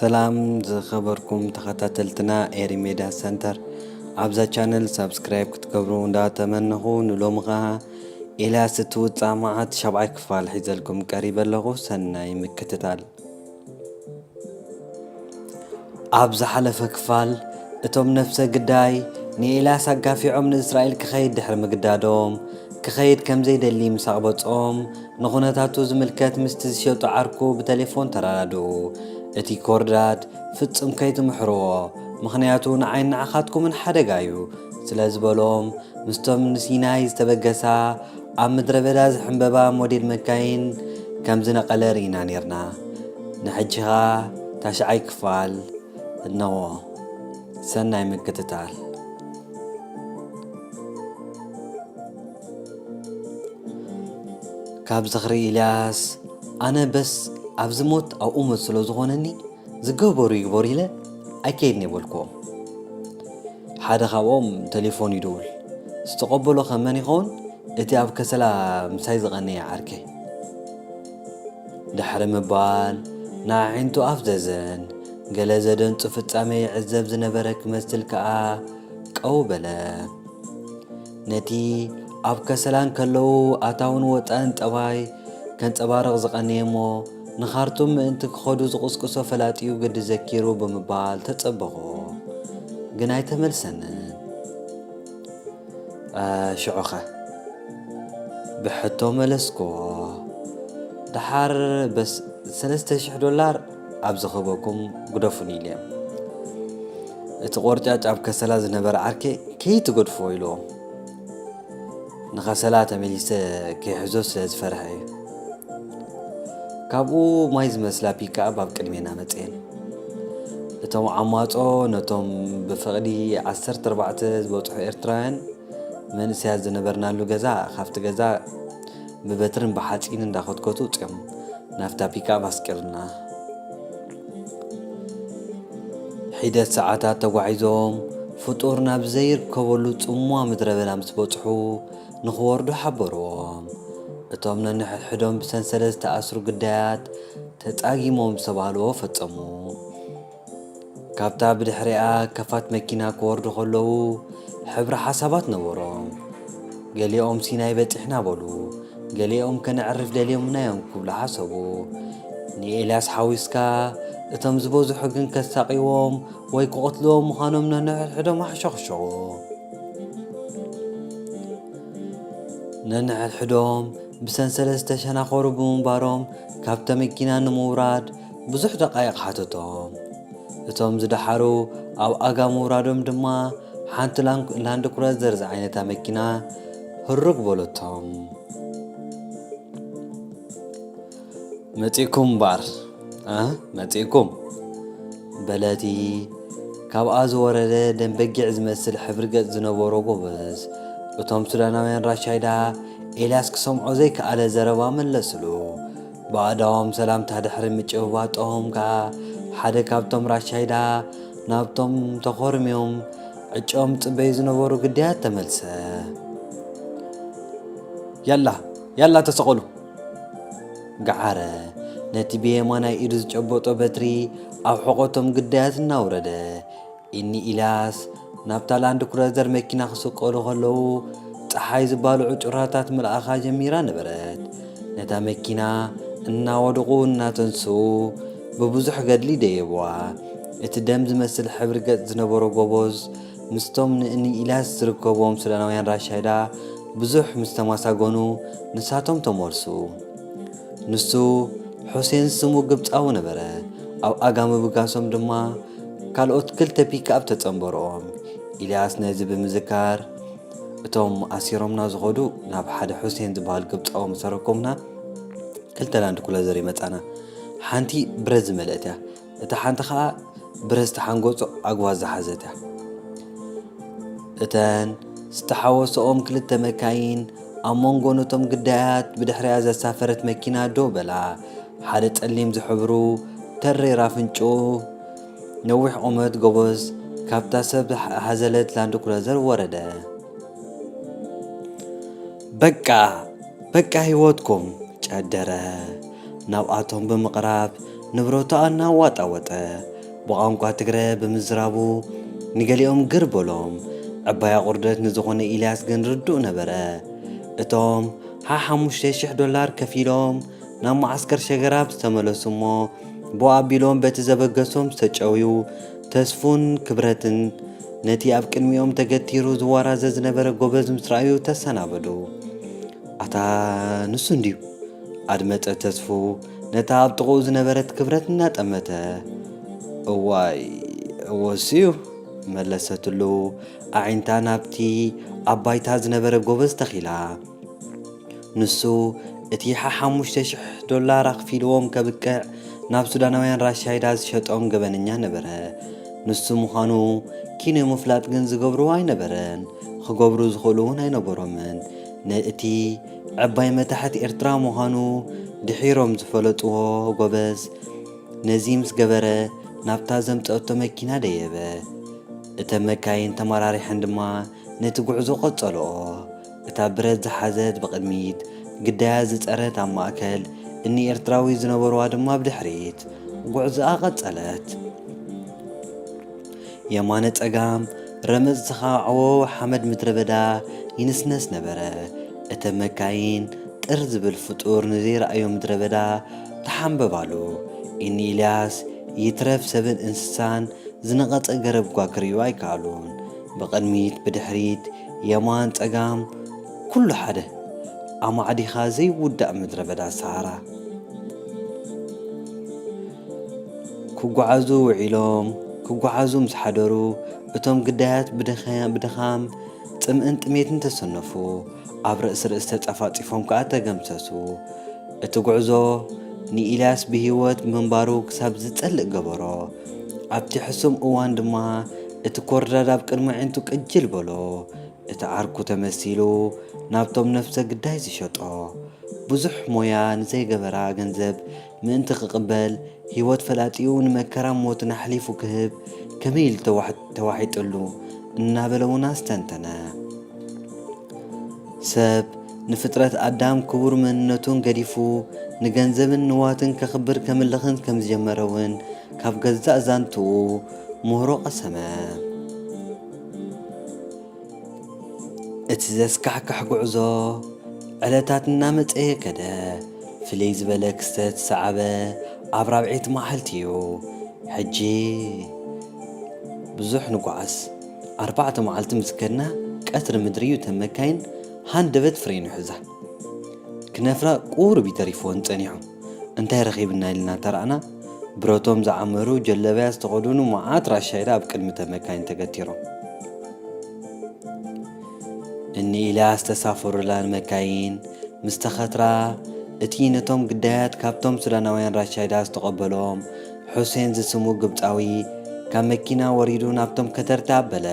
ሰላም ዝኸበርኩም ተኸታተልትና ኤሪ ሜድያ ሰንተር፣ ኣብዛ ቻነል ሳብስክራይብ ክትገብሩ እንዳተመነኹ፣ ንሎሚ ኸዓ ኤልያስ እቲ ውጻእ መዓት ሻብዓይ ክፋል ሒዘልኩም ቀሪበ ኣለኹ። ሰናይ ምክትታል። ኣብ ዝሓለፈ ክፋል፣ እቶም ነፍሰ ግዳይ ንኤልያስ ኣጋፊዖም ንእስራኤል ክኸይድ ድሕሪ ምግዳዶም፣ ክኸይድ ከም ዘይደሊ ምስ ኣቕበጾም፣ ንኹነታቱ ዝምልከት ምስቲ ዝሸጦ ዓርኩ ብተሌፎን ተረዳድኡ። እቲ ኮርዳድ ፍጹም ከይትምሕርዎ፣ ምኽንያቱ ንዓይን ንዓኻትኩምን ሓደጋ እዩ ስለ ዝበሎም፣ ምስቶም ንሲናይ ዝተበገሳ ኣብ ምድረ በዳ ዝሕንበባ ሞዴል መካይን ከም ዝነቐለ ርኢና ኔርና። ንሕጂ ኸኣ ታሽዓይ ክፋል እነሆ። ሰናይ ምክትታል። ካብ ዝኽሪ ኢልያስ፣ ኣነ በስ ኣብዚ ሞት ኣብኡ ሞት ስለ ዝኾነኒ፣ ዝገበሩ ይግበሩ ኢለ ኣይከይድን እየ በልክዎም። ሓደ ካብኦም ተሌፎን ይድውል። ዝተቐበሎ ከ መን ይኸውን? እቲ ኣብ ከሰላ ምሳይ ዝቐነየ ዓርከይ። ድሕሪ ምባል፣ ንኣዒንቱ ኣፍዘዘን። ገለ ዘደንጹ ፍጻሜ ይዕዘብ ዝነበረ ክመስል ከኣ ቀው በለ። ነቲ ኣብ ከሰላ እንከለዉ ኣታውን ወጻእን ጠባይ ከንጸባርቕ ዝቐነየ እሞ፣ ንኻርቱም ምእንቲ ክኸዱ ዝቕስቅሶ ፈላጢኡ ግዲ ዘኪሩ ብምባል ተጸበኹ። ግን ኣይተመልሰንን። እ፣ ሽዑኸ? ብሕቶ መለስክዎ። ደሓር በስ ሰለስተ ሽሕ ዶላር ኣብ ዝኽበኩም ግደፉኒ ኢልዮም። እቲ ቆርጫጭ ኣብ ከሰላ ዝነበረ ዓርከይ ከይትገድፍዎ ኢልዎም። ንኸሰላ ተመሊሰ ከይሕዞ ስለ ዝፈርሐ እዩ። ካብኡ ማይ ዝመስላ ፒክኣፕ ኣብ ቅድሜና መጽኤን። እቶም ዓማጾ ነቶም ብፍቕዲ ዓሰርተ ኣርባዕተ ዝበጽሑ ኤርትራውያን መንእሰያት ዝነበርናሉ ገዛ፣ ካብቲ ገዛ ብበትርን ብሓጺንን እንዳኸትከቱ ውጽኦም ናብታ ፒክኣፕ ኣስቂርና። ሒደት ሰዓታት ተጓዒዞም፣ ፍጡር ናብ ዘይርከበሉ ጽምዋ ምድረ በዳ ምስ በጽሑ፣ ንኽወርዱ ሓበርዎም። እቶም ነንሕድሕዶም ብሰንሰለት ዝተኣስሩ ግዳያት፣ ተጻጊሞም ዝተባህልዎ ፈጸሙ። ካብታ ብድሕሪኣ ከፋት መኪና ክወርዱ ከለዉ፣ ሕብረ ሓሳባት ነበሮም። ገሊኦም ሲናይ በጺሕና በሉ፣ ገሊኦም ከነዕርፍ ደልዮምና እዮም ክብሉ ሓሰቡ። ንኤልያስ ሓዊስካ፣ እቶም ዝበዝሑ ግን ከሳቕይዎም ወይ ክቐትልዎም ምዃኖም ነንሕድሕዶም ኣሕሸኹሸኹ። ነንሕድሕዶም ብሰንሰለት ዝተሸናኸሩ ብምንባሮም፣ ካብታ መኪና ንምውራድ ብዙሕ ደቃይቕ ሓተቶም። እቶም ዝደሓሩ ኣብ ኣጋ ምውራዶም ድማ፣ ሓንቲ ላን-፣ ላንድ ክሩዘር ዝዓይነታ መኪና ህሩግ በለቶም። "መጺእኩም እምበኣር፣ እ፣ መጺእኩም?" በለ እቲ ካብኣ ዝወረደ ደም በጊዕ ዝመስል ሕብሪ ገጽ ዝነበሮ ጎበዝ። እቶም ሱዳናውያን ራሻይዳ፣ ኤልያስ ክሰምዖ ዘይከኣለ ዘረባ መለስሉ። ብኣእዳዎም ሰላምታ ድሕሪ ምጭብባጦም ከኣ፣ ሓደ ካብቶም ራሻይዳ ናብቶም ተኾርምዮም ዕጭኦም ዝጽበዩ ዝነበሩ ግዳያት ተመልሰ። "ያላ፣ ያላ ተሰቐሉ!" ገዓረ። ነቲ ብየማናይ ኢዱ ዝጨበጦ በትሪ ኣብ ሕቖቶም ግዳያት እናውረደ፣ እኒ ኢልያስ ናብታ ላንድ ክሩዘር መኪና ክስቀሉ ከለዉ፣ ጸሓይ ዝባልዑ ጩራታት ምልኣኻ ጀሚራ ነበረት። ነታ መኪና እናወደቑ እናተንስኡ ብብዙሕ ገድሊ ደየብዋ። እቲ ደም ዝመስል ሕብሪ ገጽ ዝነበሮ ጎበዝ ምስቶም ንእኒ ኢልያስ ዝርከብዎም ሱዳናውያን ራሻይዳ ብዙሕ ምስ ተማሳገኑ፣ ንሳቶም ተመልሱ። ንሱ ሑሴን ስሙ ግብጻዊ ነበረ። ኣብ ኣጋ ምብጋሶም ድማ ካልኦት ክልተ ፒክኣፕ ተጸንበርኦም። ኢልያስ ነዚ ብምዝካር፣ "እቶም ኣሲሮምና ዝኸዱ ናብ ሓደ ሑሴን ዝበሃል ግብጻዊ ምስ ኣረከቡና፣ ክልተ ላንድ ክሩዘር ይመጻና። ሓንቲ ብረት ዝመልአት እያ፣ እታ ሓንቲ ኸኣ ብረት ዝተሓንገጾ ኣግባዝ ዝሓዘት እያ። እተን ዝተሓወሰኦም ክልተ መካይን ኣብ መንጎ ነቶም ግዳያት ብድሕሪኣ ዘሳፈረት መኪና ደው በላ። ሓደ ጸሊም ዝሕብሩ ተሬር ኣፍንጭኡ ነዊሕ ቁመት ጎበዝ ካብታ ሰብ ዝሓዘለት ላንድ ክሩዘር ወረደ። በቃ፣ በቃ ህይወትኩም!" ጨደረ። ናብኣቶም ብምቕራብ ንብረቱ ኣናዋጣወጠ። ብቋንቋ ትግረ ብምዝራቡ ንገሊኦም ግር በሎም። ዕባይ ኣቑርደት ንዝኾነ ኢልያስ ግን ርዱእ ነበረ። እቶም ሓሓሙሽተ ሽሕ ዶላር ከፊሎም ናብ መዓስከር ሸገራብ ዝተመለሱ እሞ፣ ብኡ ኣቢሎም በቲ ዘበገሶም ዝተጨውዩ ተስፉን ክብረትን ነቲ ኣብ ቅድሚኦም ተገቲሩ ዝወራዘ ዝነበረ ጎበዝ ምስ ረኣዩ ተሰናበዱ። ኣታ ንሱ እንድዩ፣ ኣድመጸ ተስፉ ነታ ኣብ ጥቕኡ ዝነበረት ክብረት እናጠመተ። እዋይ፣ እወስዩ፣ መለሰትሉ፣ ኣዒንታ ናብቲ ኣብ ባይታ ዝነበረ ጎበዝ ተኺላ። ንሱ እቲ ሓሓሙሽተ ሽሕ ዶላር ኣኽፊልዎም ከብቅዕ ናብ ሱዳናውያን ራሻይዳ ዝሸጦም ገበነኛ ነበረ። ንሱ ምዃኑ ኪኖ ምፍላጥ ግን ዝገብርዎ ኣይነበረን። ክገብሩ ዝኽእሉ እውን ኣይነበሮምን። ነእቲ ዕባይ መታሕት ኤርትራ ምዃኑ ድሒሮም ዝፈለጥዎ ጎበዝ ነዚ ምስ ገበረ ናብታ ዘምጸአቶ መኪና ደየበ። እተን መካይን ተመራሪሐን ድማ ነቲ ጉዕዞ ቀጸልኦ። እታ ብረት ዝሓዘት ብቕድሚት፣ ግዳያት ዝጸረት ኣብ ማእከል፣ እኒ ኤርትራዊ ዝነበርዋ ድማ ብድሕሪት ጉዕዞኣ ቀጸለት። የማነ ጸጋም ረመጽ ዝኸዓዎ ሓመድ ምድረ በዳ ይንስነስ ነበረ። እተን መካይን ጥር ዝብል ፍጡር ንዘይረኣዮ ምድረ በዳ ተሓንበባሉ። እኒ ኢልያስ ይትረፍ ሰብን እንስሳን ዝነቐጸ ገረብ እኳ ክርእዩ ኣይከኣሉን። ብቕድሚት፣ ብድሕሪት፣ የማን፣ ጸጋም፣ ኩሉ ሓደ። ኣማዕዲኻ ዘይውዳእ ምድረ በዳ ሰሃራ። ክጓዓዙ ውዒሎም፣ ክጓዓዙ ምስ ሓደሩ፣ እቶም ግዳያት ብድኸ-፣ ብድኻም ጽምእን ጥሜትን ተሰነፉ። ኣብ ርእሲ ርእሲ ተጸፋጺፎም ከኣ ተገምሰሱ። እቲ ጉዕዞ ንኢልያስ ብህይወት ምንባሩ ክሳብ ዝጸልእ ገበሮ። ኣብቲ ሕሱም እዋን ድማ እቲ ኮርዳድ ኣብ ቅድሚ ኣዒንቱ ቅጅል በሎ። እቲ ዓርኩ ተመሲሉ ናብቶም ነፍሰ ግዳይ ዝሸጦ። ብዙሕ ሞያ ንዘይገበራ ገንዘብ ምእንቲ ክቕበል፣ ህይወት ፈላጢኡ ንመከራን ሞትን ኣሕሊፉ ክህብ ከመይ ኢሉ ተዋሕ-፣ ተዋሒጡሉ እናበለ እውን ኣስተንተነ። ሰብ ንፍጥረት ኣዳም ክቡር መንነቱን ገዲፉ ንገንዘብን ንዋትን ከኽብር ከምልኽን ከም ዝጀመረ እውን ካብ ገዛእ ዛንትኡ ምህሮ ቀሰመ። እቲ ዘስካሕክሕ ጉዕዞ ዕለታት እናመጸየ ከደ። ፍልይ ዝበለ ክስተት ዝሰዓበ ኣብ ራብዐይቲ መዓልቲ እዩ። ሕጂ ብዙሕ ንጓዓዝ። ኣርባዕተ መዓልቲ ምስ ከድና፣ ቀትሪ ምድሪ እዩ፣ እተን መካይን ሃንደበት ፍሬኑ ሒዛ። ክነፍራ ቁሩብ እዩ ተሪፍወን ጸኒሑ። እንታይ ረኺብና ኢልና ተራእና፣ ብረቶም ዝዓመሩ ጀለብያ ዝተኸድኑ መዓት ራሻይዳ ኣብ ቅድሚ እተን መካይን ተገቲሮም። እኒ ኢልያስ ዝተሳፈሩላን መካይን ምስ ተኸትራ፣ እቲ ነቶም ግዳያት ካብቶም ሱዳናውያን ራሻይዳ ዝተቐበሎም ሑሴን ዝስሙ ግብጻዊ ካብ መኪና ወሪዱ ናብቶም ከተርቲ ኣበለ።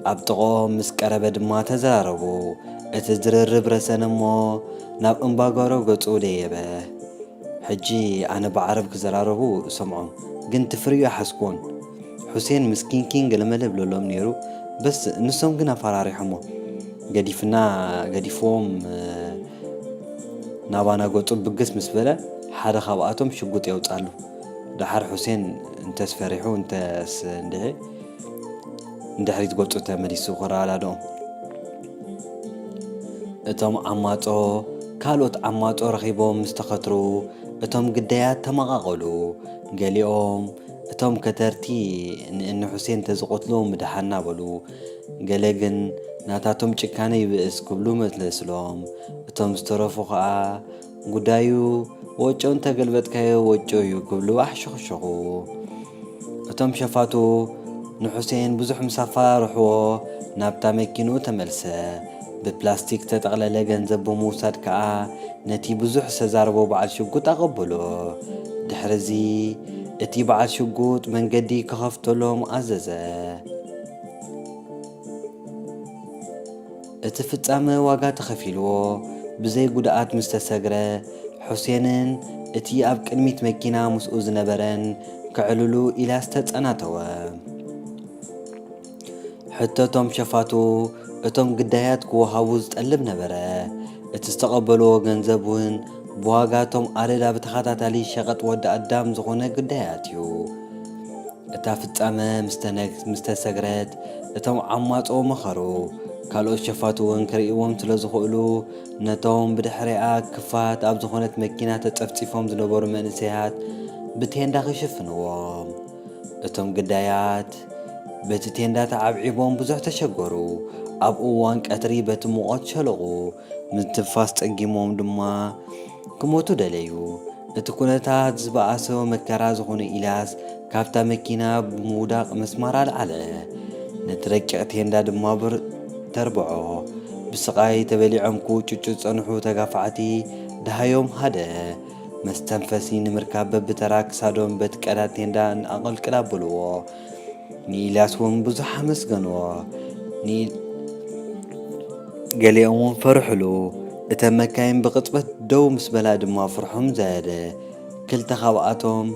ኣብ ጥቕኦም ምስ ቀረበ ድማ ተዘራረቡ። እቲ ዝርርብ ረሰነ እሞ ናብ እምባጓሮ ገጹ ደየበ። ሕጂ ኣነ ብዓረብ ክዘራረቡ እሰምዖም፣ ግን ትፍርዩ ኣይሓስኩዎን። ሑሴን ምስ ኪንኪን ገለመለ ይብለሎም ነይሩ፣ በስ ንሶም ግን ኣፈራሪሖሞ። ገዲፍና፣ ገዲፍዎም፣ እ፣ ናባና ገጹ ብግስ ምስ በለ፣ ሓደ ካብኣቶም ሽጉጥ የውጻሉ። ደሓር ሑሴን እንተስ ፈሪሑ፣ እንተስ እንድዒ፣ ንድሕሪት ገጹ ተመሊሱ ክረኣዳድኦም። እቶም ዓማጾ ካልኦት ዓማጾ ረኺቦም ምስ ተኸትሩ፣ እቶም ግዳያት ተመቓቐሉ። ገሊኦም እቶም ከተርቲ ንእኒ ሑሴን ተዝቐትሉ ምድሓና በሉ። ገለ ግን ናታቶም ጭካነ ይብእስ ክብሉ መለስሎም። እቶም ዝተረፉ ኸኣ ጉዳዩ ወጮ እንተገልበጥካዮ ወጮ እዩ ክብሉ ኣሕሸኹሸኹ። እቶም ሸፋቱ ንሑሴን ብዙሕ ምስ ኣፈራርሕዎ ናብታ መኪንኡ ተመልሰ። ብፕላስቲክ ዝተጠቕለለ ገንዘብ ብምውሳድ ከኣ ነቲ ብዙሕ ዝተዛረቦ በዓል ሽጉጥ ኣቐበሎ። ድሕርዚ እቲ በዓል ሽጉጥ መንገዲ ክኸፍተሎም ኣዘዘ። እቲ ፍጻመ ዋጋ ተኸፊልዎ ብዘይ ጉድኣት ምስ ተሰግረ፣ ሑሴንን እቲ ኣብ ቅድሚት መኪና ምስኡ ዝነበረን ከዕልሉ ኢልያስ ተጸናተወ። ሕቶ እቶም ሸፋቱ፣ እቶም ግዳያት ክወሃቡ ዝጠልብ ነበረ። እቲ ዝተቐበልዎ ገንዘብ እውን ብዋጋ እቶም ኣደዳ ብተኸታታሊ ሸቐጥ ወዲ ኣዳም ዝኾነ ግዳያት እዩ። እታ ፍጻመ ምስ ተነ-፣ ምስ ተሰግረት፣ እቶም ዓማጾ መኸሩ። ካልኦት ሸፋቱ እውን ክርእይዎም ስለ ዝኽእሉ፣ ነቶም ብድሕሪኣ ክፋት ኣብ ዝኾነት መኪና ተጸፍጺፎም ዝነበሩ መንእሰያት ብቴንዳ ክሽፍንዎም። እቶም ግዳያት በቲ ቴንዳ ተዓብዒቦም ብዙሕ ተሸገሩ። ኣብ እዋን ቀትሪ በቲ ሙቐት ሸለቑ፣ ምትንፋስ ጸጊሞም ድማ ክሞቱ ደለዩ። እቲ ኩነታት ዝበኣሰ መከራ ዝኾነ ኢልያስ ካብታ መኪና ብምውዳቕ መስማር ኣልዓለ። ነቲ ረቂቕ ቴንዳ ድማ ብር-፣ ተርብዖ። ብስቓይ ተበሊዖም ክውጭጩ ዝጸንሑ ተጋፋዕቲ ደሃዮም ሃደ። መስተንፈሲ ንምርካብ በብተራ ክሳዶም በቲ ቀዳድ ቴንዳ ኣቐልቅል ኣበልዎ። ንኢልያስ እውን ብዙሕ ኣመስገንዎ። ን-፣ ገሊኦም እውን ፈርሕሉ። እተን መካይን ብቕጽበት ደው ምስ በላ ድማ ፍርሖም ዘየደ። ክልተ ካብኣቶም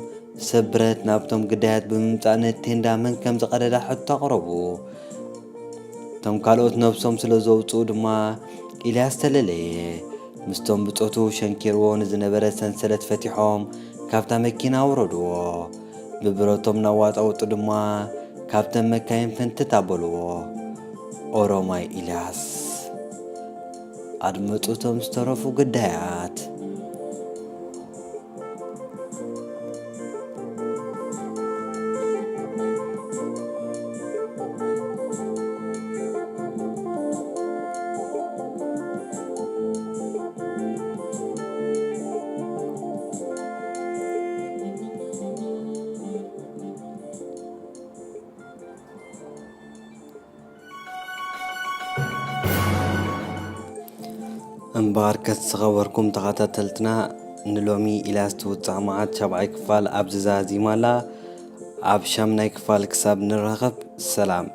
ሰብ ብረት ናብቶም ግዳያት ብምምጻእ ነቲ ቴንዳ መን ከም ዝቐደዳ ሕቶ ኣቕረቡ። እቶም ካልኦት ነብሶም ስለ ዘውጽኡ ድማ ኢልያስ ተለለየ። ምስቶም ብጾቱ ሸንኪርዎ ንዝነበረ ሰንሰለት ፈቲሖም ካብታ መኪና ኣውረድዎ። ብብረቶም እናዋጣወጡ ድማ ካብተን መካይን ፍንትት ኣበልዎ። ኦሮማይ ኢልያስ። ኣድመጹ እቶም ዝተረፉ ግዳያት። እምበኣርከስ ዝኸበርኩም ተኸታተልትና፣ ንሎሚ ኢልያስ ትውጻእ መዓት ሻብዓይ ክፋል ኣብዚ ዛዚማ ኣላ። ኣብ ሻምናይ ክፋል ክሳብ ንራኸብ፣ ሰላም።